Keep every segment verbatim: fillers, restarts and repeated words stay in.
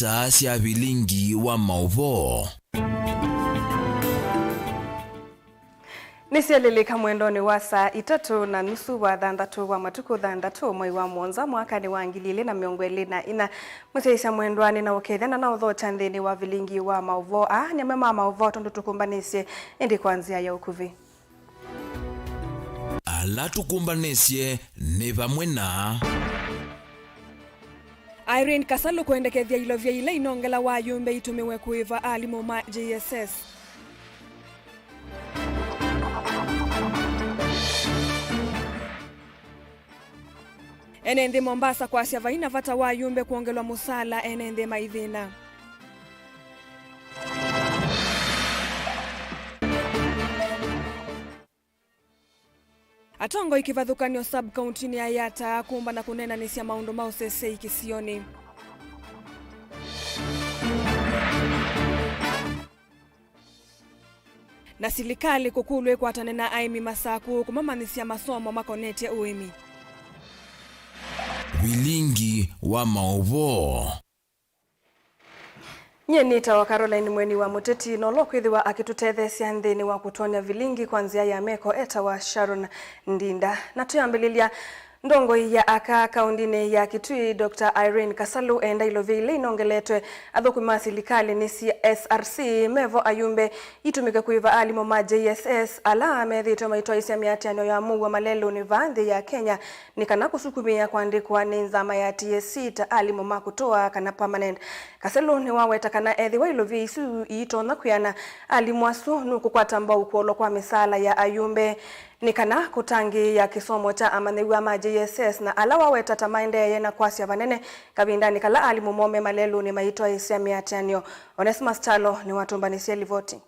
Saa sya vilingi wa maũvoo. Nĩsyelĩlĩka mwendonĩ wa saa itatũ na nusu wa thanthatũ wa matukũ thanthatũ, mwei wa mũonza, mwakanĩ wa ngili ilĩ na mĩongo ĩlĩ na ina. Mũsyaĩĩsya mwendwa, nĩnaũkethya na naũthokya nthĩnĩ wa vilingi wa maũvoo. Aa nĩ amwe ma maũvoo tondũ tũkũmbanĩsye, ĩndĩ kwa nzĩa ya ũkuvĩ. Ala tũkũmbanĩsye nĩ vamwe na Irene Kasalu kwendekethya ilovia ila inongelawa ayumbe itũmĩwe kũĩva alimũ ma J S S. Ene nthĩ Mombasa kwasya vai na vata wa ayumbe kwongelwa mũsaala ene nthĩ mai thĩna. Atongoi kĩvathũkany'o sub-kauntinĩ ya Yatta kũmbana kũneenanĩsya maũndũ ma ũsesei kĩsionĩ. Na silikalĩ kũkũlw'a ĩkwatane na aĩmi Masaku kũmamanyĩsya masomo makonetye ũĩmi. Vilingi wa maũvoo. Nyie nĩtawa Caroline Mweni wa Mũteti, na ũla ũkwĩthĩwa akĩtũtetheesya nthĩnĩ wa kũtony'a vilingi kwa nzĩa ya meko etawa Sharon Ndinda. Na twĩambĩlĩlya, ndongoi ya aka kaũndĩnĩ ya Kitui, Doctor Irene Kasalu, enda ilovia ila inongeletwe athũkũmi ma silikalĩ nĩ S R C mevo ayumbe itũmĩke kũĩva alimũ ma J S S ala methĩĩtwe maitwaĩsya mĩatĩanĩo ya mũuo malelũnĩ vaa nthĩ ya Kenya nĩ kana kũsukumĩĩa kũandĩkwa nĩ nzama ya T S C ta alimũ ma kũtũa kana permanent. Kasalu nĩwaweta kana ethĩwa ilovia isu iitonya kwĩana, alimũ asu nũkũkwata mbau kwolwa kwa mĩsaala ya ayumbe nĩ kana kũtangĩĩa kĩsomo kya amanyĩw'a ma J S S, na ala waweta ta maendeeye na kwasya vanene kavindanĩ kala alimũ moo me malelũnĩ maitwaĩsya mĩatĩanĩo. Onesmus Kyalo nĩwatũmbanĩsye livoti.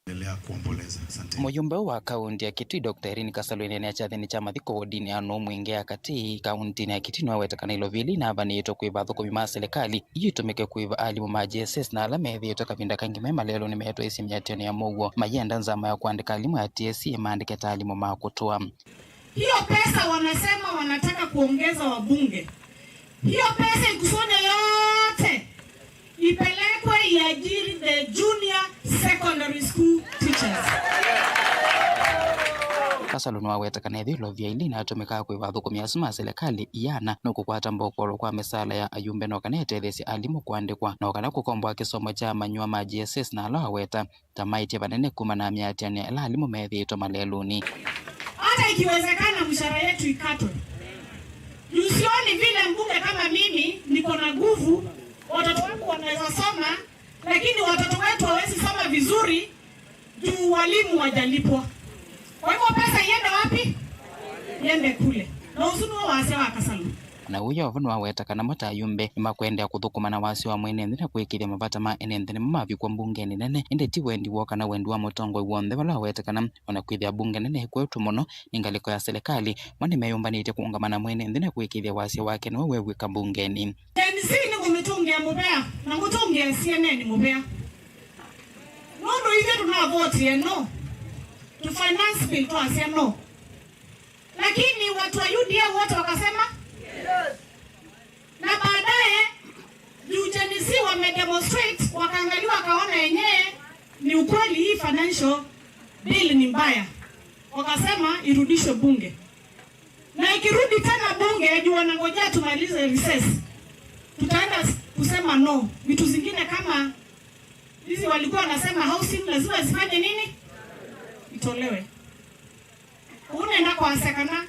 Endelea kuomboleza. Asante. Mũyumbe wa kaunti ya Kitui, Doctor Irene Kasalu, eneenea kyathĩnĩ kya mathiko wodinĩ ya Nũũ Mwingĩ ya Katĩ, kauntinĩ ya Kitui, nĩwaweta kana ilovia ila inavanĩtwe kũĩva athũkũmi ma silikalĩ iyĩtũmĩke kũĩva alimũ ma J S S na ala methĩĩtwe kavinda kaingĩ me malelũnĩ meetwaĩsye mĩatĩanĩo ya mũuo, mayenda nzama ya kũandĩka alimũ ya T S C ĩmaandĩke ta alimũ ma kũtũa. Hiyo pesa wanasema wanataka kuongeza wabunge. Hiyo pesa ikusanywe yote, ipelekwe iajiri the junior secondary school teachers. Kasalu nĩwaweta kana ethĩwa ilovia ila inatũmĩkaa kũĩva athũkũmi asu ma silikalĩ iana nũkũkwata mbau kwolwa kwa mĩsaala ya ayumbe, no kana ĩtetheesye alimũ kũandĩkwa, no kana kũkomboa kĩsomo kya amanyĩw'a ma J S S, na ala waweta ta maĩtye vanene kumana na mĩatĩanĩo ĩla alimũ methĩĩtwe malelũnĩ. Hata ikiwezekana, mshahara yetu ikatwe. Juu sioni vile mbunge kama mimi niko na nguvu, watoto wangu wanaweza soma, lakini watoto wetu hawezi soma vizuri juu walimu wajalipwa. Kwa hivyo pesa iende wapi? Iende kule. Na ũsu nĩw'o wasya wa Kasalu. Na ũu Yeova nĩwaweta kana mo ta ayumbe nĩmakũendeea kũthũkũma na wasya wa mwene nthĩ na kũĩkĩĩthya mavata ma ene nthĩ nĩmo mavikwa mbungenĩ nene, ĩndĩ ti wendi woo kana wendi wa mũtongoi w'onthe, vala waweta kana o na kwĩthĩa mbunge nene ĩkwetwe mũno nĩ ngalĩko ya silikalĩ, mo nĩmeyũmbanĩtye kũũngama na mwene nthĩ na kũĩkĩĩthya wasya wake nĩwe wew'ĩka mbungenĩ. Gen Z nĩngũmĩtũngĩa mũvea na ngũtũngĩa C N N mũvea. Nũndũ ithyĩ tũnavotie no. Tũ finance bill twasya no. Lakini watu wa U D A wote wakasema? Yes. Na baadaye, juu Gen Z wamedemonstrate, wakaangalia wakaona yenyewe ni ukweli hii financial bill ni mbaya. Wakasema irudishwe bunge. Na ikirudi tena bunge, juu wanangojea tumalize recess, tutaenda s-, kusema no. Vitu zingine kama hizi walikuwa wanasema housing lazima zifanye nini? Itolewe. Ũu nenda kwasya kana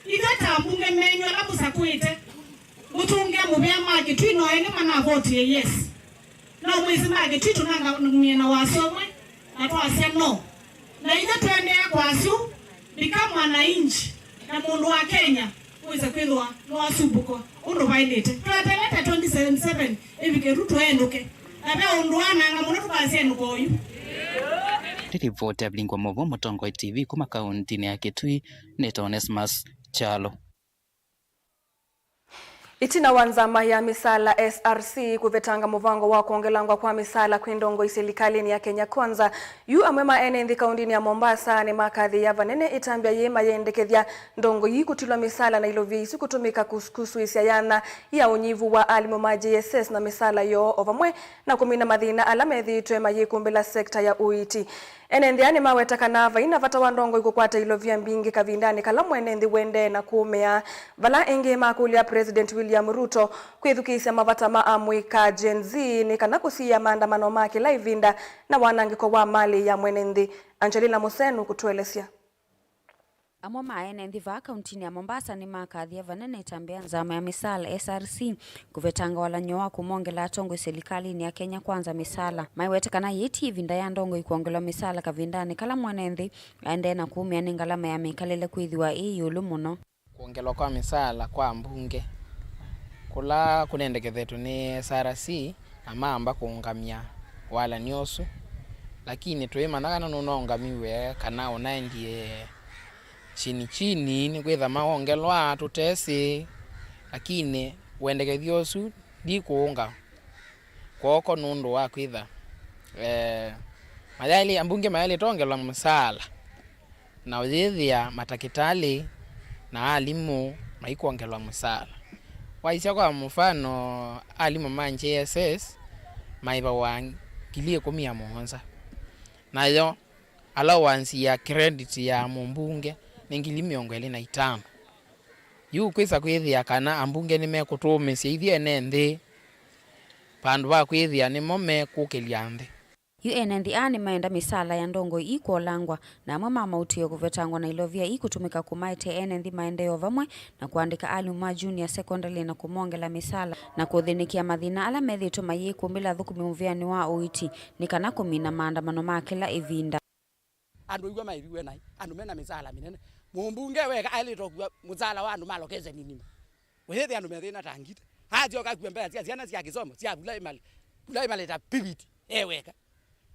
ithyĩ ta ambunge menyu ala mũsakũĩte, mũtũngĩa mũvea ma Kĩtui no elĩ manavotie yes. No mwĩsĩ ma Kĩtui tũnangamie na wasya ũmwe na twasya no. Na ithyĩ tũendeea kwasya ũu, become mwananchi na mũndũ wa Kenya wĩse kwĩthĩwa nĩwasumbũkwa ũndũ vaĩlĩte. Tweteelete twenty seventy-seven ĩvike, Ruto enũke. Na ve ũndũ wananga mũno tũkasya enũka oyu. Nĩ livoti ya Vilingi wa Maũvoo Mũtongoi T V kuma kauntinĩ ya Kitui, nĩtawa Onesmus Kyalo. Ĩtina wa nzama ya mĩsaala S R C kũvetanga mũvango wa kwongelangwa kwa mĩsaala kwĩ ndongoi silikalĩnĩ ya Kenya Kwanza, yu amwe ma ene nthĩ kaũntĩnĩ ya Mombasa nĩmakathĩĩa vanene ĩtambya yĩĩ mayendekethya ndongoi ii kũtilwa mĩsaala na ilovia isu kũtũmĩka kus-, kusũĩsya yanya ya ũnyivu wa alimũ ma J S S na mĩsaala yoo, o vamwe na kũmina mathĩna ala methĩĩtwe mayĩkũmbĩla sekta ya ũiiti. Ene nthĩ aa nĩmaweta kana vai na vata wa ndongoi kũkwata ilovia mbingĩ kavindanĩ kala mwene nthĩ ũendee na kũũmĩa, vala ĩngĩ makũlya President William Ruto kwĩthukĩĩsya mavata ma amũika Gen Z nĩ kana kũsiĩĩa maandamano ma kĩla ĩvinda na wanangĩko wa malĩ ya mwene nthĩ. Angelina Musenu kũtũelesya. Amwe ma ene nthĩ vaa kauntinĩ ya Mombasa nĩmakathĩĩa vanene ĩtambya ya nzama ya mĩsaala S R C kũvetanga walany'o wa kũmongela atongoi silikalĩnĩ ya Kenya Kwanza mĩsaala. Maiweta kana yĩĩ ti ĩvinda ya ndongoi kwongelwa mĩsaala kavindanĩ kala mwene nthĩ aendee na kũũmĩa nĩ ngalama ya mĩkalĩle kwĩthĩwa ĩ ĩũlũ mũno. Kwongelwa kwa mĩsaala kwa ambunge kũla kũnendekethetwe nĩ S R C na maamba kũũngamya walany'o ũsu, lakini tũimanya kana nũnaũngamiw'e kana ũnaendie chini chini, nĩkwĩtha mawongelwa tũtesĩ, lakini wendekethyo ũsu ndikũũnga kw'oko nũndũ wa kwĩtha, eh, mayaĩlĩ, ambunge mayaĩlĩte ongelwa mũsaala na ũyĩthĩa matakĩtalĩ na alimũ maikwongelwa mũsaala. Waisya kwa mũfano, alimũ ma J S S maĩvawa ngili ĩkũmi na mũonza, nayo allowance ya credit ya mũmbunge nĩ ngili mĩongo ĩlĩ na itano. Yu kwĩsa kwĩthĩa kana ambunge nĩmekũtũũmĩsya ithyĩ ene nthĩ vandũ va kwĩthĩa nĩmo mekũkĩlya nthĩ. Yu ene nthĩ aa nĩmaenda mĩsaala ya ndongoi ii kwolangwa, na amwe ma maũtĩo kũvetangwa na ilovia ii kũtũmĩka kũmaetee ene nthĩ maendeeo vamwe na kũandĩka alimũ ma junior secondary na kũmongela mĩsaala na kũthĩnĩkĩa mathĩna ala methĩĩtwe mayĩkũmbĩla athũkũmi mũvĩanĩ wa ũiiti nĩ kana kũmina maandamano ma kĩla ĩvinda. Andũ aiwa maĩviwe naĩ, andũ mena mĩsaala mĩnene. Mũmbunge weka aĩlĩte ũkua mũsaala wa andũ ma lokeseni nima. Ũyĩthĩa andũ methĩna ta ngita. Asyoka akua mbesa sya syana sya kĩsomo sya primary, primary ta piviti, e weka.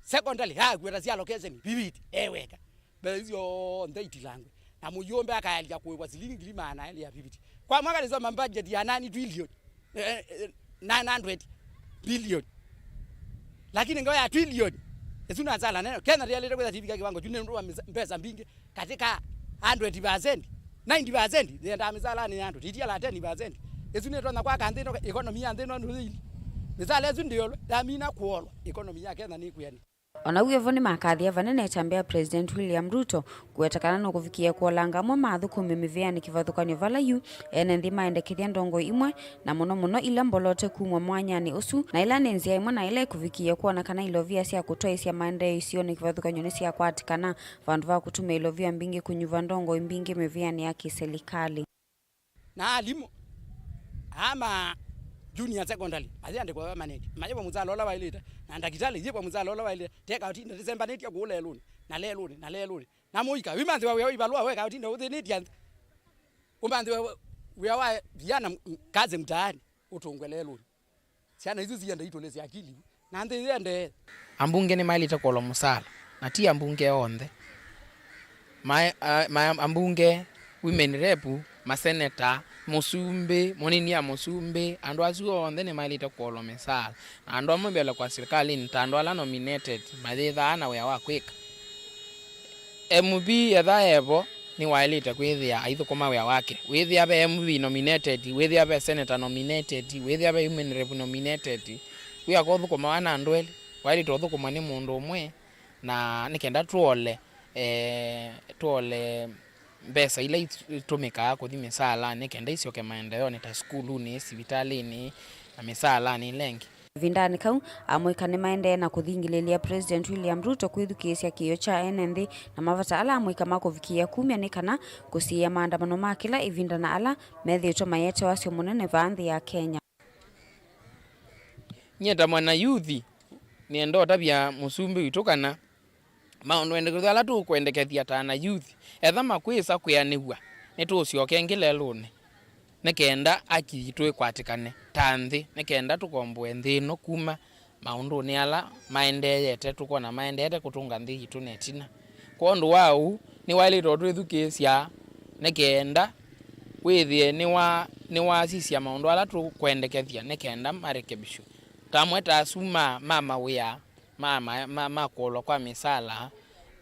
Secondary, akua ta sya lokeseni, piviti, e weka. Mbesa isu syonthe itilangwe. Na mũyũmbe akaelya kũĩwa silingi ngili maana elĩ ya piviti. Kwa mwaka nĩsoma budget ya nine trillion, eh, eh, nine hundred billion. Lakini ngeo ya trillion, ĩsu na sala nene. Kenya ndĩalĩte kwĩtha tivika kiwango kyu nĩ ũndũ wa misa-, mbesa mbingĩ. Katĩ ka hundred percent, ninety percent yendaa mĩsalanĩ ya andũ, titiala ten percent. Ĩsu nĩtonya kwaka nthĩ ĩno, economy ya nthĩ ĩno nũyĩili. Mĩsala ĩsu ndĩolwe, yamina kũolwa, economy ya Kenya nĩkwĩanĩ. O na wĩ o vo, nĩmakathĩa vanene ĩtambya ya President William Ruto kũweta kana nũkũvikĩĩa kũolanga amwe ma athũkũmi mĩvĩanĩ kĩvathũkany'o vala yu ene nthĩ maendekethya ndongoi imwe, na mũno mũno ila mbolote kumw'a mwanyanĩ ũsu, na ĩla nĩ nzĩa ĩmwe na ĩla ĩkũvikĩĩa kwona kana ilovia sya kũtwaĩĩsya maendeeo isionĩ kĩvathũkany'o nĩsyakwatĩkana, vandũ va kũtũmĩa ilovia mbingĩ kũnyuva ndongoi mbingĩ mĩvĩanĩ ya kĩsilikalĩ. Na alimũ aa ma junior secondary mayĩandĩkwa permanent, mayĩvwa mũsala ũla waĩlĩte, na ndakĩtalĩ yĩvwa mũsala ũla waĩlĩte, teka ũtinda tĩsembanĩtye kũũ lelũnĩ na lelũnĩ na lelũnĩ. Na mũika wĩmanthĩwa wĩa wa ivalũa weka ũtinda ũthĩnĩtye nthĩ. Ũmanthĩwa wĩa wa vijana, m-, kazi mtaani ũtũngwe lelũnĩ. Syana isu siende itũlĩsye akili na nthĩ ĩendee. Ambunge nĩmaĩlĩte kũolwa mũsaala, na ti ambunge onthe. Ma, a, ma, ambunge, women rep, maseneta, mũsumbĩ, mũnini ya mũsumbĩ, andũ asu onthe nĩmaĩlĩte kũolwa mĩsaala. Na andũ amwe mbele kwa silikalĩnĩ ta andũ ala nominated mayĩthaa na wĩa wa kwĩka. M P etha evo, nĩwaĩlĩte kwĩthĩa aithũkũma wĩa wake. Wĩthĩa ve M P nominated, wĩthĩa ve senator nominated, wĩthĩa ve women rep nominated, wĩa kũthũkũmawa na andũ elĩ, waĩlĩte ũthũkũmwa nĩ mũndũ ũmwe, na nĩ kenda tũole, eh, tũole mbesa ila itũmĩkaa kũthi mĩsaalanĩ, nĩ kenda isyoke maendeeonĩ ta sukulunĩ, sivitalĩnĩ, na mĩsaalanĩ ĩla ĩngĩ. Kavindanĩ kau, amũika nĩmaendee na kũthingĩlĩĩlya President William Ruto kwĩthukĩĩsya kĩĩo kya ene nthĩ na mavata ala amũika makũvikĩĩa kumya nĩ kana kũsiĩĩa maandamano ma kĩla ĩvinda na ala methĩĩtwe mayĩete wasyo mũnene vaa nthĩ ya Kenya. Nyie ta mwana yuthi, nĩenda ũtavya mũsumbĩ witũ kana maũndũ endekethyo ala tũkwendekethya ta ana youth, etha makwĩsa kwĩanĩw'a, nĩtũũsyoka ĩngĩ lelũnĩ, nĩ kenda aki yitũ ĩkwatĩkane ta nthĩ, nĩ kenda tũkomboe nthĩ ĩno kuma maũndũnĩ ala maendeete, tũkwona maendeete kũtũnga nthĩ yitũ na ĩtina. Kwondũ wa ũu, nĩwaĩlĩte ũtwĩthukĩĩsya nĩ kenda Wĩthĩe nĩwa-, nĩwasisya maũndũ ala tũkwendekethya nĩ kenda marekebishwe. Ta amwe ta asu ma, ma mawĩa, ma, ma, ma, ma kũolwa kwa mĩsala,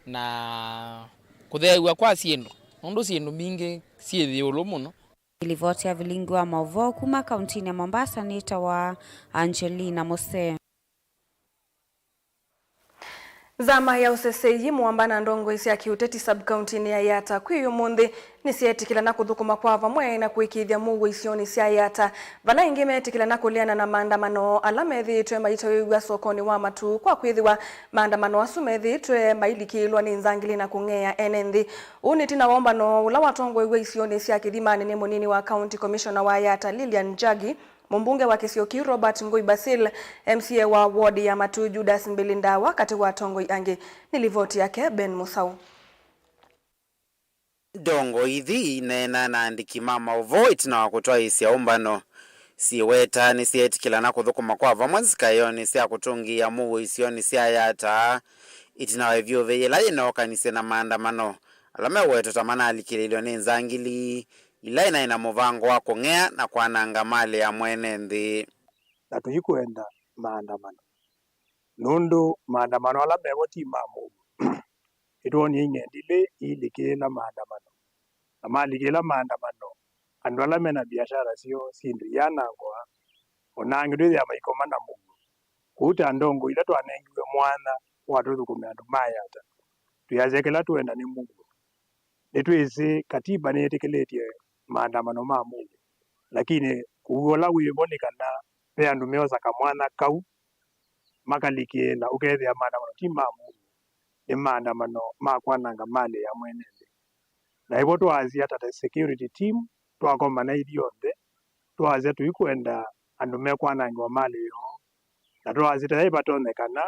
na kũtheew'a kwa syĩndũ, nũndũ syĩndũ mbingĩ syĩ ĩũlũ mũno. Livoti ya vilingi wa maũvoo kuma kauntinĩ ya Mombasa nĩtawa Angelina Mose. Nzama ya ũseseĩ mũamba na ndongoi sya kĩũteti sub-kauntinĩ ya Yatta kwĩ ũmũnthĩ nĩsyeetĩkĩlana kũthũkũma kwa vamwe na kũĩkĩĩthya mũuo isionĩ sya Yatta, vala ĩngĩ meetĩkĩlana kũleana na maandamano ala methĩĩtwe maitawĩw'a sokonĩ wa Matuu, kwa kwĩthĩwa maandamano asu methĩĩtwe mailikĩĩlwa nĩ nzangili na kũng'ea ene nthĩ. Ũu nĩ ĩtina wa ũmbano ũla watongoew'e isionĩ sya kĩthimanĩ nĩ mũnini wa County Commissioner wa Yatta, Lilian Njagi, mũmbunge wa kĩsio kĩu Robert Ngũi Basil, M C A wa ward ya Matuu Judas Mbili Ndawa, katĩ wa atongoi angĩ. Nĩ livoti yake Ben Mũsaũ. Ndongoi ithi ineenaa na andĩki ma maũvoo ĩtina wa kũtwaĩĩsya ũmbano. Syĩweta nĩsyeetĩkĩlana kũthũkũma kwa vamwe nzikaĩonĩ sya kũtũngĩĩa mũuo isionĩ sya Yatta, ĩtina wa ĩvyũvĩ yĩla yĩnookanisye na maandamano ala mewetwa ta manalikĩlĩĩlwe nĩ nzangili ila inaĩ na mũvango wa kũng'ea na kwananga malĩ ya mwene nthĩ. Na tũikwenda maandamano, nũndũ maandamano ala mevo ti ma mũuo. Nĩtwonie ing'endilĩ iilikĩĩla maandamano, na malikĩĩla maandamano, andũ ala me na biashara syoo syĩndũ iyanangwa, o na angĩ twĩthĩa maikoma na mũuo. Kwoou ta ndongoi ila twanengiwe mwanya wa tũthũkũme andũ ma Yatta, twĩasya kĩla tũenda nĩ mũuo. Nĩtwĩsĩ katiba nĩyĩtĩkĩlĩtye maandamano ma mũuo, lakini ũw'o ũla wĩvo nĩ kana ve andũ meosa kamwanya kau makalikĩĩla, ũkethĩa maandamano ti ma mũuo, nĩ maandamano ma kwananga malĩ ya mwene nthĩ. Na ĩvo twaasya ta, ta security team, twakomana ithyonthe, twaasya tũikwenda andũ mekwanangĩwa malĩ yoo, na twaasya ta yaĩ vatonyekana,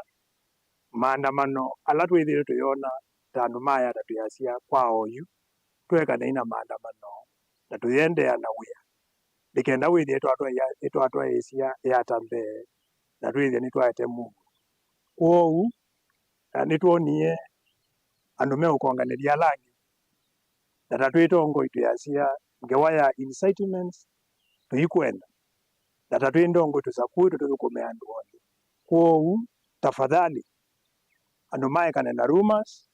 maandamano ala twĩthĩĩtwe tũyona ta andũ ma Yatta twĩasya kwa oyu, tũekanei na maandamano na tũyĩendeea na wĩa, nĩ kenda wĩthĩe ĩtwatwaĩa-, ĩtwatwaĩĩsya Yatta mbee na twĩthĩa nĩtwaete mũuo. Kwoou, na nĩtwonie andũ meũkonganĩlya ala angĩ, na ta twĩ tongoi twĩasya ngewa ya incitements tũikwenda, na ta twĩ ndongoi tũsakũĩtwe tũthũkũme andũ onthe. Kwoou, tafadhali, andũ maekane na rumors,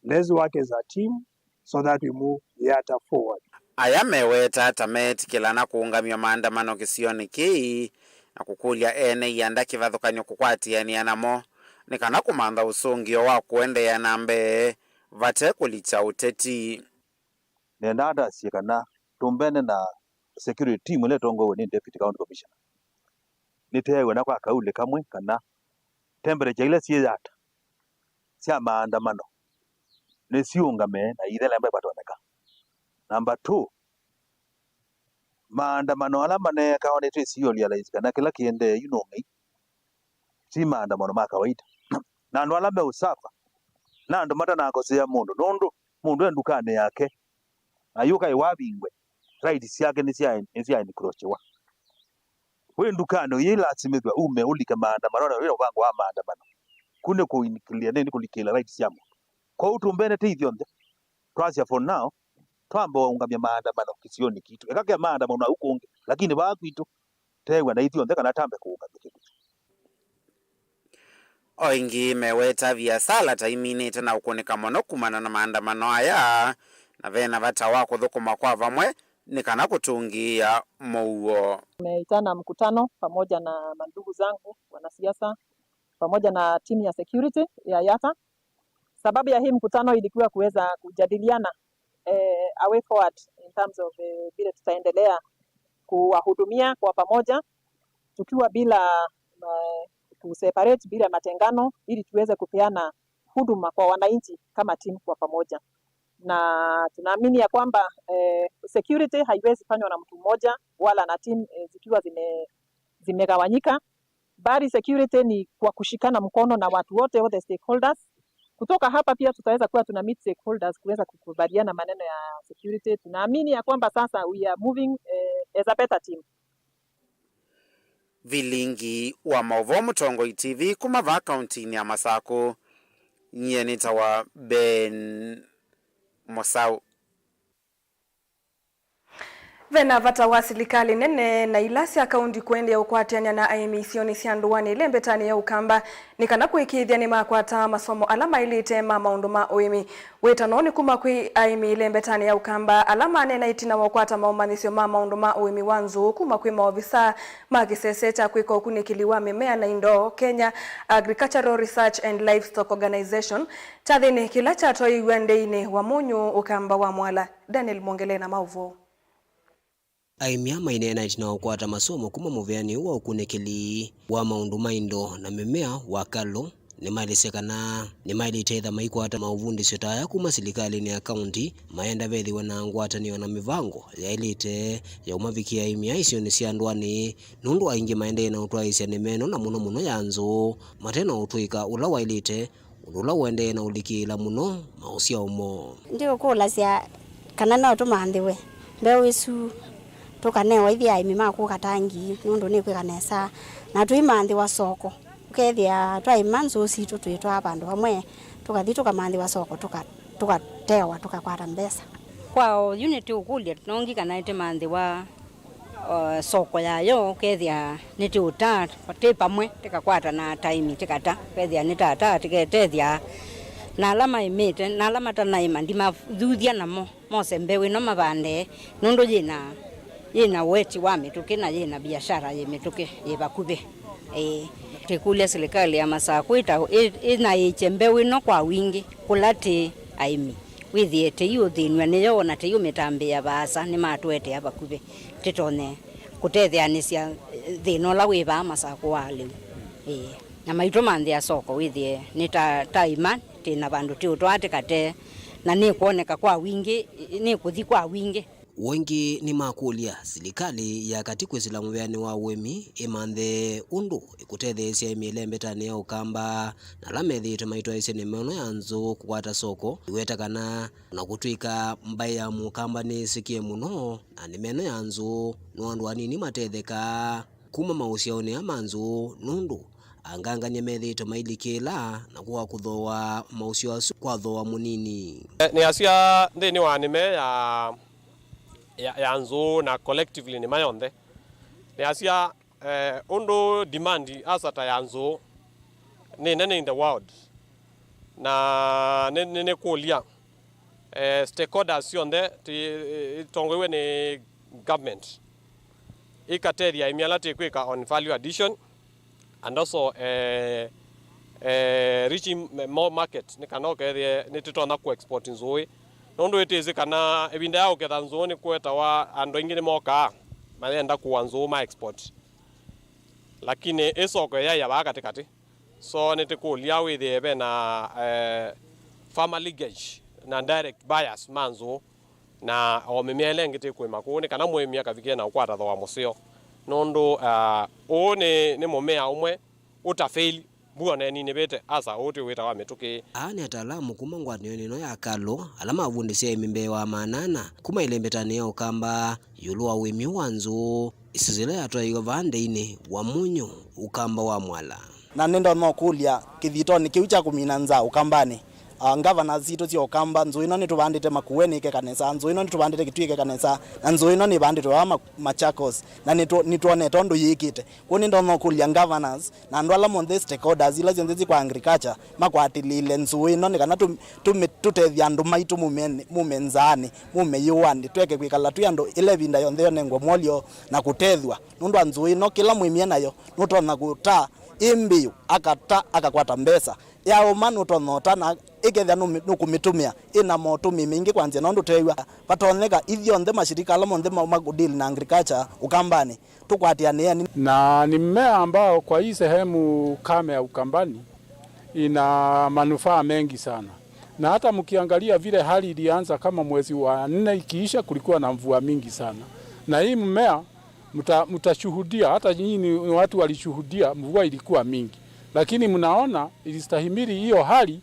let's work as a team so that we move Yatta forward. Aya meweta ta meetĩkĩlana kũũngamya maandamano kĩsionĩ kĩĩ na kũkũlya ene ianda kĩvathũkany'o kũkwatĩanĩa namo nĩ kana kũmantha ũsũngĩo wa kũendeea na mbee vate kũlikya ũteti. Nendaa ndasye kana tũmbene na security team ĩla ĩtongoew'e nĩ Deputy County Commissioner. Nĩteew'a na kwa kauli kamwe kana temperature ila syĩ Yatta sya maandamano nĩsiũngame na ithelemba vatonyeka. Number two, maandamano ala maneekawa nĩtwĩsĩ realize kana kĩla kĩendee yu no ng'ei, ti maandamano ma kawaida. Na andũ ala meũsuffer na andũ matanakosea mũndũ, nũndũ mũndũ e ndukanĩ yake, na yu kaĩ wavingwe, rights syake nĩsya, nĩsya encroachiwa. Wĩ ndukanĩ ũyĩlasimĩthw'a ume ũlike maandamanonĩ, wĩ na mũvango wa maandamano. Ku nĩ kũinikĩlĩa, nĩ, nĩ kũlikĩla rights sya mũndũ. Kwoou tũmbene tĩ ithyonthe, twasya for now, twambe ũngamya maandamano kĩsionĩ kitũ. Eka ke maandamano nau kũngĩ, lakini vaa kwitũ, teew'a na ithyonthe kana tambe kũũngamya kĩndũ kyu. O ĩngĩ meweta viasala ta iminĩte na ũkũnĩka mũno kumana na maandamano aya, na vena vata wa kũthũkũma kwa vamwe nĩ kana kũtũngĩĩa mũuo. Tumeitana mkutano pamoja na mandugu zangu wanasiasa pamoja na timu ya security ya Yatta. Sababu ya hii mkutano ilikuwa kuweza kujadiliana, eh, a way forward in terms of, eh, vile tutaendelea kuwahudumia kwa pamoja tukiwa bila, eh, kuseparate, bila matengano, ili tuweze kupeana huduma kwa wananchi kama timu kwa pamoja. Na tunaamini ya kwamba, eh, security haiwezi fanywa na mtu mmoja wala na timu, eh, zikiwa zime-, zimegawanyika, bali security ni kwa kushikana mkono na watu wote, all the stakeholders. Kutoka hapa pia tutaweza kuwa tuna meet stakeholders kuweza kukubaliana maneno ya security. Tunaamini ya kwamba sasa we are moving, eh, as a better team. Vilingi wa maũvoo Mũtongoi T V kuma vaa kauntinĩ ya Masakũ, nyie nĩtawa Ben Mũsaũ. Ve na vata wa silikalĩ nene na ila sya kaunti kũendeea ũkwatĩanĩa na aĩmi isionĩ sya ndũanĩ ĩlembetanĩ ya Ũkamba nĩ kana kũĩkĩĩthya nĩmakwata masomo ala maĩlĩte ma maũndũ ma ũĩmi. Wĩtano nĩ kuma kwĩ aĩmi ĩlembetanĩ ya Ũkamba ala maneena ĩtina wa ũkwata maũmanyĩsyo ma maũndũ ma ũĩmi wa nzũũ kuma kwĩ maovisa ma kĩsese kya kwĩka ũkunĩkĩli wa mĩmea na indo, Kenya Agricultural Research and Livestock Organization, kyathĩnĩ kĩla kyatwaiwe ndĩinĩ wa Mũnyũ, Ũkamba wa Mwala. Daniel Mwongele na maũvoo. Aĩmi aa maineena ĩtina wa kũkwata masomo kuma mũvĩanĩ ũũ wa ũkunĩkĩli wa maũndũ ma indo na mĩmea wa KALRO, nĩmaelesya kana nĩmaĩlĩte ĩtha maikwata maũvundĩsyo ta aya kuma silikalĩnĩ ya kaunti, mayenda vethĩwe na ngwatanĩo na mĩvango yaĩlĩte ya ũmavikĩa aĩmi aa isionĩ sya ndũanĩ, nũndũ aingĩ maendee na ũtwaĩĩsya nĩma ĩno na mũno mũno ya nzũũ, mate na ũtũĩka ũla waĩlĩte, ũndũ ũla ũendee na ũlikĩĩla mũno maũsyao moo. Ndiũkũlasya kana no tũmanthĩwe mbeũ ĩsu, tũkanewa ithyĩ aĩmi ma kũka Tangi, nũndũ nĩkwĩka nesa, na tũimanthĩwa soko. Ũkethĩa twaĩma nzũũ sitũ twĩtwaa vandũ vamwe, tũkathi tũkamanthĩwa soko, tũka-, tũkatewa, tũkakwata mbesa. Kwa oyu nĩtũũkũlya nongi kana nĩtũmanthĩwa o, soko yayo, ũkethĩa nĩtũũtaa twĩ pamwe, tĩkakwatana ta aĩmi tĩkata, ũkethĩa nĩtataa tĩketethya na ala maĩmĩte, na ala matanaĩma ndimathuthya namo mose mbeũ ĩno mavande, nũndũ yĩna, yĩna ũeti wa mĩtũkĩ na yĩna biashara yĩ mĩtũkĩ yĩ vakuvĩ. Ĩĩ. Twĩkũlya silikalĩ ya Masakũ ĩta-, ĩ-, ĩnaĩĩkye mbeũ ĩno kwa wingĩ kũla tĩ aĩmi. Wĩthĩe tũiũthĩnw'a nĩyo, o na tũiũmĩtambĩĩa vaasa, nĩmatũetea vakuvĩ tũtonye kũtetheanĩsya thĩna ũla wĩ vaa Masakũ wa lĩu. Ĩĩ. Na maitũmanthĩa soko, wĩthĩe nĩ ta, ta aĩma, twĩ na vandũ tũũtwaa tũkatee, na nĩkwoneka kwa wingĩ, nĩkũthi kwa wingĩ. O ĩngĩ nĩmakũlya silikalĩ ya katĩ kwĩsĩla mũvĩanĩ wa ũĩmi ĩmanthe ũndũ ĩkũtetheesya aĩmi ĩlembetanĩ ya Ũkamba na ala methĩĩtwe maitwaĩĩsya nĩma ĩno ya nzũũ kũkwata soko, ĩweta kana o na kũtw'ĩka mbaĩ ya Mũkamba nĩĩsĩkĩe mũno na nĩma ĩno ya nzũũ, no andũ anini matethekaa kuma maũsyaonĩ aa ma nzũũ, nũndũ angangany'a methĩĩtwe mailikĩĩla na kũa kũthooa maũsyao asu kwa thooa mũnini. Nĩasya nthĩnĩ wa nĩma ya ya, ya nzũũ na collectively nĩma yonthe. Nĩasya, eh, ũndũ demand asa ta ya nzũũ nĩ nene in the world, na nĩ, nĩ, nĩkũlya, eh, stakeholders syonthe ti-, itongoiwe nĩ government ikatethya aĩmi ala tĩkwĩka on value addition, and also, eh, eh, reaching more market, nĩ kana ũkethĩe nĩtũtonya kũ export nzũĩ, nũndũ ĩtĩsĩ kana ĩvinda ya ũketha nzũĩ nĩkũetawa andũ aingĩ nĩmokaa mayenda kũa nzũĩ ma export, lakini ĩ soko ĩyaĩa vaa katĩkatĩ. So nĩtũkũlya wĩthĩe ve na, eh, farmer linkage na direct buyers ma nzũĩ. Na o mĩmea ĩla ĩngĩ tĩkũĩma kũũ nĩ kana mũĩmi akavikĩe na ũkwata thooa mũseo, nũndũ, ah, ũũ nĩ, nĩ mũmea ũmwe ũtafeli mbua na ĩninĩvĩte, asa ũũ tĩ wĩtawa mĩtũkĩ. Aa nĩ ataalamu kuma ngwatanĩonĩ ĩno ya KALRO ala mavundĩsye aĩmi mbee wa maana ana kuma ĩlembetanĩ ya Ũkamba ĩũlũ wa ũĩmi wa nzũũ. Ĩsisyo ĩla yatwaĩiwe vaa ndĩinĩ wa Mũnyũ, Ũkamba wa Mwala. Na nĩndonya ũkũlya kĩthitonĩ kĩu kya kũmina nzaa Ũkambanĩ, ah, governors sitũ sya Ũkamba, nzũũ ĩno nĩtũvandĩte Makueni ĩkeka nesa, nzũũ ĩno nĩtũvandĩte Kitui ĩkeka nesa, na nzũũ ĩno nĩvandĩtwe vaa Ma-, Machakos, na nĩtũ-, nĩtwonete ũndũ yĩkĩte. Kwoou nĩndonya ũkũlya governors na andũ ala monthe stakeholders ila syonthe syĩ kwa agriculture makwatĩlĩĩle nzũũ ĩno nĩ kana tũ-, tũmĩ-, tũtethye andũ maitũ mume, mume nzaanĩ, mume yũanĩ, tweke kwĩkala twĩ andũ ĩla ĩvinda yonthe yonengwe mwolyo na kũtethw'a. Nũndũ wa nzũũ ĩno, kĩla mũĩmi e nayo nũtonya kũta ĩ mbĩũ, akata, akakwata mbesa. Yaũma nũtonya ũta, na ĩkethĩa nũmĩ-, nũkũmĩtũmĩa ĩna motũmĩi maingĩ kwa nzĩa nũndũ tweew'a. Vatonyeka ithyonthe mashirika ala monthe ma, ma kũdeal na agriculture Ũkambanĩ, tũkwatĩanĩe. Na ni mmea ambao kwa hii sehemu kame ya Ukambani ina manufaa mengi sana. Na hata mkiangalia vile hali ilianza kama mwezi wa nne ikiisha, kulikuwa na mvua mingi sana. Na hii mmea mta-, mtashuhudia, hata nyinyi ni watu walishuhudia, mvua ilikuwa mingi. Lakini mnaona ilistahimili hiyo hali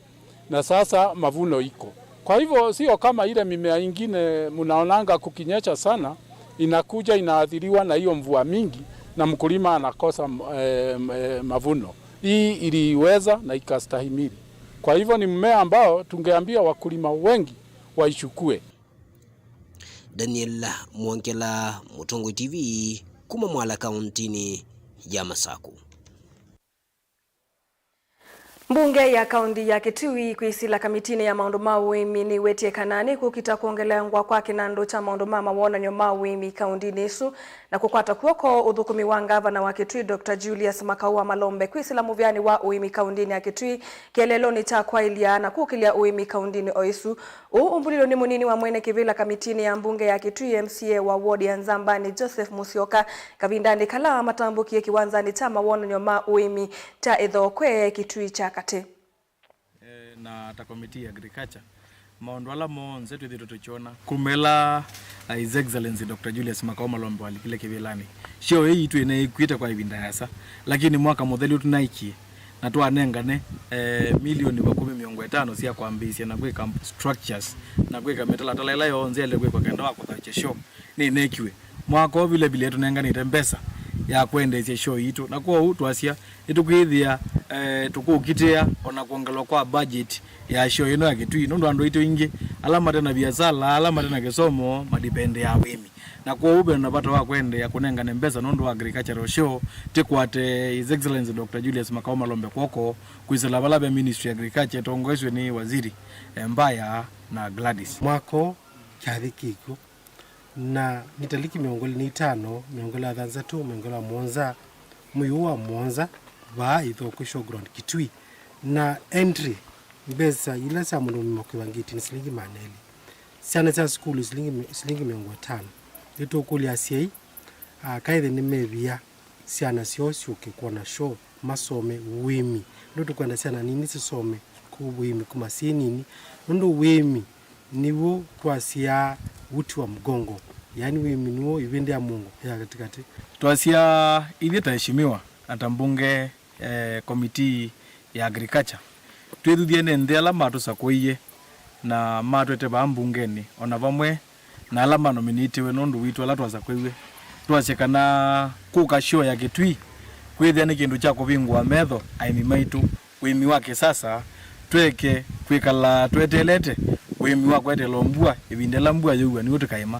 na sasa mavuno iko. Kwa hivyo sio kama ile mimea ingine mnaonanga kukinyesha sana, inakuja inaathiriwa na hiyo mvua mingi na mkulima anakosa, eh, eh, mavuno. Hii iliweza na ikastahimili. Kwa hivyo ni mmea ambao tungeambia wakulima wengi waichukue. Daniel Mwongela, Mũtongoi T V, kuma Mwala kauntinĩ ya Masaku. Mbunge ya kaunti ya Kitui kwĩsĩla kamitinĩ ya maũndũ ma ũĩmi nĩwetye kana nĩkũkita kwongelengwa kwa kĩnandũ kya maũndũ ma mawonany'o ma ũĩmi kauntinĩ ĩsu na kũkwata kw'oko ũthũkũmi wa ngavana wa Kitui, Doctor Julius Makau wa Malombe, kwĩsĩla mũvĩanĩ wa ũĩmi kauntinĩ ya Kitui, kĩeleelonĩ kya kwaĩlya na kũkĩlya ũĩmi kauntinĩ o ĩsu. Ũũ ũmbulilwe nĩ mũnini wa mwene kĩvĩla kamitinĩ ya mbunge ya Kitui, M C A wa ward ya Nzambani, Joseph Musyoka, kavindanĩ kala matambũkie kĩwanzanĩ kya mawonany'o ma ũĩmi kya Ĩthokwe, Kitui kya katĩ. Eh, na ta committee ya agriculture, maũndũ ala monthe twĩthĩtwe tũkyona kumela, uh, His Excellency Doctor Julius Makau Malombe walikile kĩvĩlanĩ, show ĩĩ yitũ ĩneekw'ĩte kwa ĩvinda yasa, lakini mwaka mũthelu tũnaikie na twanengane, eh, milioni vakuvĩ mĩongo ĩtano sya kwambĩĩsya na kwĩka structures na kwĩka mĩtalatala ĩla yonthe yaĩle kwĩkwa kenda wa kũthokya show. Nĩnekiwe. Mwaka ũũ vile vile tũnenganĩte mbesa ya kwendeesya show yitũ, na kwoou twasya nĩtũkwĩthĩa, eh, tũkũkitĩa ona kwongelwa kwa budget ya show ĩno ya Kitui, nũndũ andũ aitũ aingĩ ala mate na viasala, ala mate na kĩsomo, madipendeaa ũĩmi. Na kwoou ve na vata wa kwendeea kũnengane mbesa nũndũ wa agricultural show, tĩkwate His Excellency Doctor Julius Makau Malombe kw'oko kwĩsĩla vala ve Ministry ya Agriculture ĩtongoesw'e nĩ Waziri, eh, Mbaya na Gladys. Mwaka ũũ kyathĩ kĩkw'o, na nĩ taliki mĩongo ĩlĩ na itano, mĩongo ĩlĩ na thanthatũ, mĩongo ĩlĩ na mũonza, mwei ũũ wa mũonza, vaa Ĩthokwe Showground Kitui, na entry, mbesa ila sya mũndũ mũima kwĩva ngĩti nĩ silingi maana elĩ. Syana sya sukulu silingi, silingi mĩongo ĩtano. Nĩtũkũlya asyai, ah, kaĩthe nĩmevia syana syoo syũke kwona show, masome ũĩmi. Nũndũ tũkwenda syana nini sisome kũu ũĩmi kuma syĩ nini. Nũndũ ũĩmi nĩw'o twasyaa uti wa mgongo, yaani ũĩmi nĩw'o ĩvĩndĩ ya mũongo ya katĩkatĩ. Twasya ithyĩ ta eshimiwa na ta mbunge, eh, committee ya agriculture, twĩthuthye nĩ nthĩ ala matũsakũie na matwete vaa mbungenĩ, o na vamwe na ala manominĩtiwe nũndũ witũ ala twasakũiw'e. Twasye kana kũka show ya Kitui kwĩthĩa nĩ kĩndũ kya kũvingũa metho aĩmi maitũ, ũĩmi wa kĩsasa, tweke kwĩkala tweteelete ũĩmi wa kweteela o mbua, ĩvinda ĩla mbua yĩua nĩw'o tũkaĩma.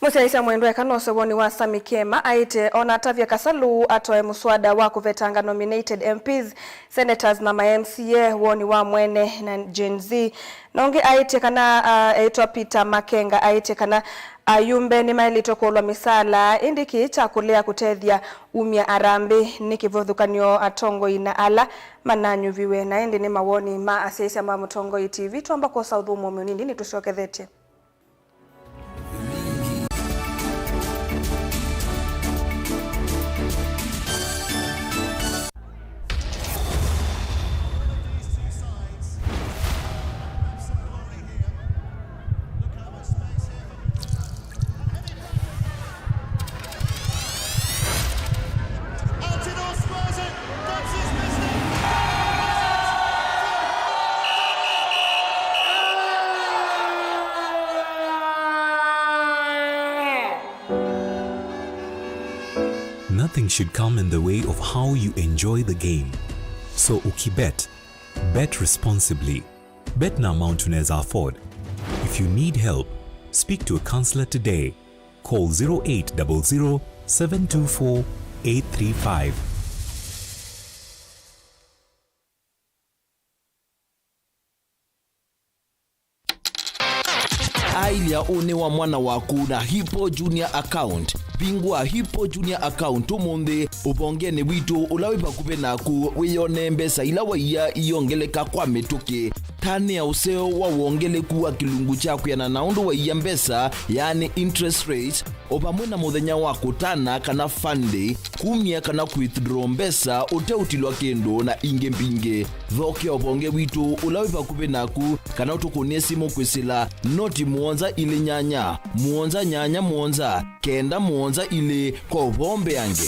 Mũsyaĩĩsya mwendwa eka nose woni wa Sammy Kema aĩte ona atavya Kasalu atoe mũswada wa kũvetanga nominated M Ps, senators na ma M C A woni wa mwene na Gen Z. Na ũngĩ aĩtye kana, ah, eĩtwa Peter Makenga aĩtye kana ayumbe nĩmaĩlĩtwe kũlwa mĩsaala, ĩndĩ kĩĩ kya kũlea kũtethya umya harambĩ nĩ kĩvathũkany'o atongoi na ala mananyuviwe. Na ĩndĩ nĩ mawoni ma asyaĩĩsya ma Mũtongoi T V. Twamba kwosa ũthũmũo mũnini, nĩtũsyokethetye. Nothing should come in the way of how you enjoy the game. So ukibet, bet responsibly. Bet na amount unaweza afford. If you need help, speak to a counselor today. Call zero eight double zero, seven two four, eight three five. Ailya ũnĩ wa mwana waku na Hippo Junior Account. Vingũa Hippo Junior Account ũmũnthĩ ũvongenĩ witũ ũla wĩ vakuvĩ naku, wĩyonee mbesa ila waia iongeleka kwa mĩtũkĩ. Tanĩa ũseo wa wongeleku wa kĩlungu kya kwĩana na ũndũ waia mbesa, yaani interest rates, o vamwe na mũthenya wa kũtana kana fund day, kumya kana withdraw mbesa ũteũtilwa kĩndũ, na ingĩ mbingĩ. Thokea ũvonge witũ ũla wĩ vakuvĩ naku, kana ũtũkũnĩe simũ kwĩsĩla noti mũonza ilĩ nyanya, mũonza nyanya mũonza, kenda mũonza ilĩ kwa ũvoo mbeange.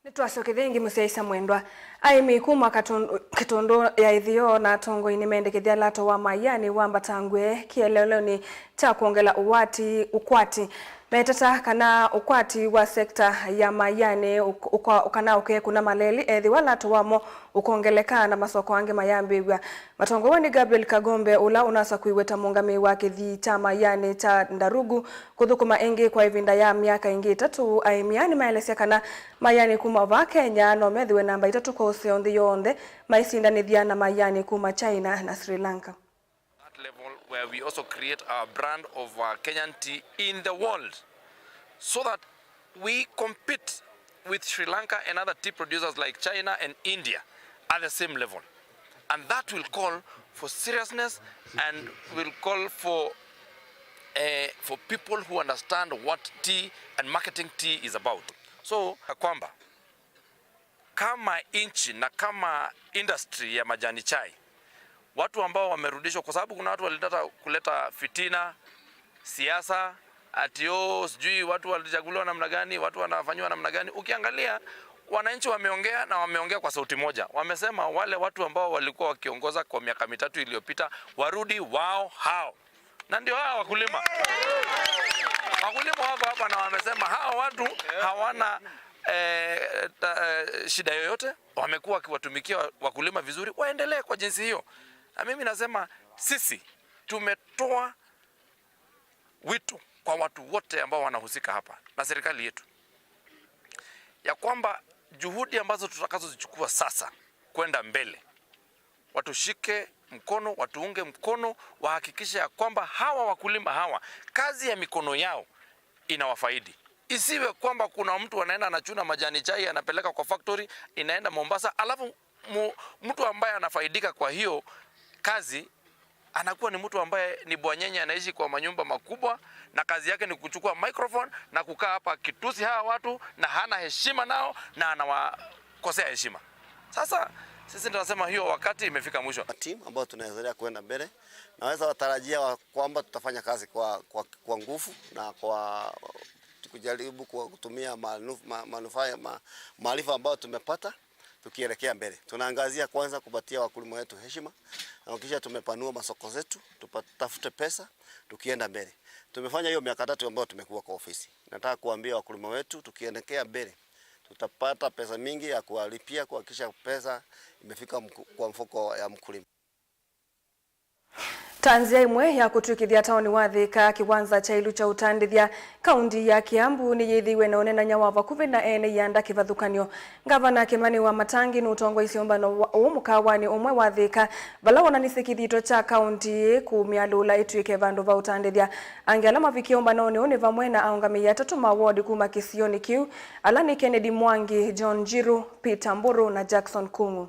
Nĩ Twasyoke ĩngĩ mũsyaĩĩsya mwendwa. Aĩmi kuma Katũndũ, Kĩtũndũ ya Ĩtheo na atongoi nĩmendekethya lato wa Mayanĩ wambatangwe kĩeleelonĩ kya kwongela ũwati, ũkwati. Meteta kana ũkwati wa sekta ya Mayanĩ ũk-, ũka-, ũkanaũke kũna maleli ethĩwa lato wamo ũkongeleka na masoko angĩ mayambĩĩw'a. Matongoew'a nĩ Gabriel Kagombe, ũla ũnasakũiwe ta mũũngamĩi wa kĩthii kya Mayanĩ kya Ndarugu kũthũkũma ĩngĩ kwa ĩvinda ya myaka ĩngĩ ĩtatũ. Aĩmi aa nĩmaelesya kana Mayanĩ kuma vaa Kenya no methĩwe namba itatũ kwa ũseo nthĩ yonthe, maisindanĩthya na Mayanĩ kuma China na Sri Lanka. That level where we also create our brand of, uh, Kenyan tea in the world, so that we compete with Sri Lanka and other tea producers like China and India at the same level. And that will call for seriousness and will call for, eh, for people who understand what tea and marketing tea is about. So, ya kwamba kama nchi na kama industry ya majani chai, watu ambao wamerudishwa, kwa sababu kuna watu walitaka kuleta fitina, siasa, ati, oh, sijui watu walichaguliwa namna gani, watu wanafanyiwa namna gani. Ukiangalia, wananchi wameongea na wameongea kwa sauti moja. Wamesema wale watu ambao walikuwa wakiongoza kwa miaka mitatu iliyopita warudi wao hao. Na ndio hawa wakulima. Wakulima wako hapa na wamesema hawa watu hawana, eh, ta-, eh, shida yoyote. Wamekuwa wakiwatumikia wakulima vizuri, waendelee kwa jinsi hiyo. Na mimi nasema sisi tumetoa wito kwa watu wote ambao wanahusika hapa na serikali yetu, ya kwamba juhudi ambazo tutakazozichukua sasa kwenda mbele, watushike mkono, watuunge mkono, wahakikishe ya kwamba hawa wakulima hawa, kazi ya mikono yao inawafaidi. Isiwe kwamba kuna mtu anaenda anachuna majani chai, anapeleka kwa factory, inaenda Mombasa, alafu mu-, mtu ambaye anafaidika kwa hiyo kazi anakuwa ni mtu ambaye ni bwanyenye, anaishi kwa manyumba makubwa, na kazi yake ni kuchukua microphone na kukaa hapa akitusi hawa watu, na hana heshima nao, na anawakosea heshima. Sasa sisi tunasema hiyo wakati imefika mwisho. Team ambayo tunaendelea kwenda mbele, naweza watarajia wa kwamba tutafanya kazi kwa, kwa, kwa nguvu na kwa kujaribu kwa kutumia manufa-, ma-, manufaa ya ma-, maarifa ambayo tumepata tukielekea mbele. Tunaangazia kwanza kupatia wakulima wetu heshima, na kisha tumepanua masoko zetu, tupatafute pesa tukienda mbele. Tumefanya hiyo miaka tatu ambayo tumekuwa kwa ofisi. Nataka kuambia wakulima wetu, tukielekea mbele, tutapata pesa mingi ya kuwalipia, kuhakikisha pesa imefika mku-, kwa mfuko ya mkulima. Ta nzĩa ĩmwe ya kũtw'ĩkĩthya taoni wa Thĩka kĩwanza kya ĩlu kya ũtandĩthya, kaunti ya Kiambu nĩyĩthĩiwe na ũnenany'a wa vakuvĩ na ene ianda kĩvathũkany'o. Ngavana Kĩmani Wamatangi nũtongoisye ũmbano wa-, ũũ mũkawanĩ ũmwe wa Thĩka, vala wonanisye kĩthito kya kaunti ĩĩ kũmĩalũla ĩtw'ĩke vandũ va ũtandĩthya. Angĩ ala mavikie ũmbanonĩ ũũ nĩ vamwe na aũngamĩi atatũ ma ward kuma kĩsionĩ kĩu, ala nĩ Kennedy Mwangi, John Njiru, Peter Mburu na Jackson Kung'u.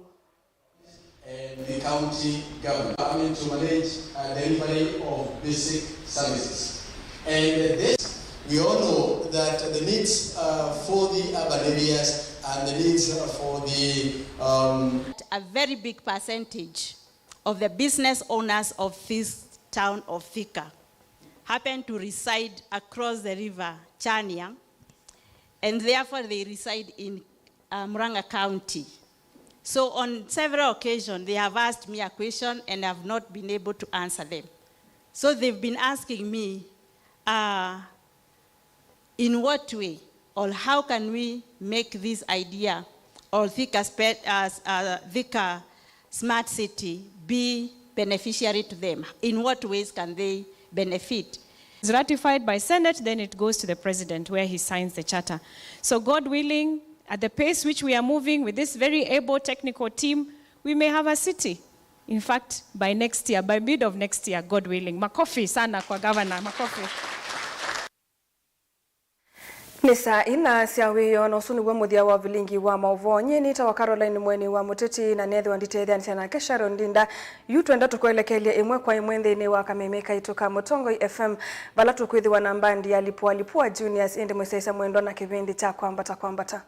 And the county government to manage, uh, delivery of basic services. And this, we all know that the needs, uh, for the urban areas and the needs, uh, for the, um, A very big percentage of the business owners of this town of Thika happen to reside across the river Chania, and therefore they reside in, uh, Murang'a County. So on several occasions, they have asked me a question and have not been able to answer them. So they've been asking me, uh, in what way or how can we make this idea or Thika spe-, uh, uh, Thika smart city be beneficiary to them? In what ways can they benefit? Is ratified by Senate, then it goes to the President where he signs the charter. So God willing, at the pace which we are moving with this very able technical team, we may have a city. In fact, by next year, by mid of next year, God willing. Makofi sana kwa governor, makofi. Nĩ saa ina sya wĩoo, na ũsu nĩw'o mũthya wa vilingi wa maũvoo. Nyie nĩtawa Caroline Mweni wa Mũteti, na nethĩwa nditetheanĩsya nake Sharon Ndinda. Yu twenda tũkwelekelye ĩmwe kwa ĩmwe nthĩnĩ wa kameme kaitũ ka Mũtongoi F M, vala tũkwĩthĩwa na mbandi ya Lipua Lipua Juniors, ĩndĩ mũsyaĩĩsya mwendwa na kĩvĩndĩ kya Kwambata Kwambata.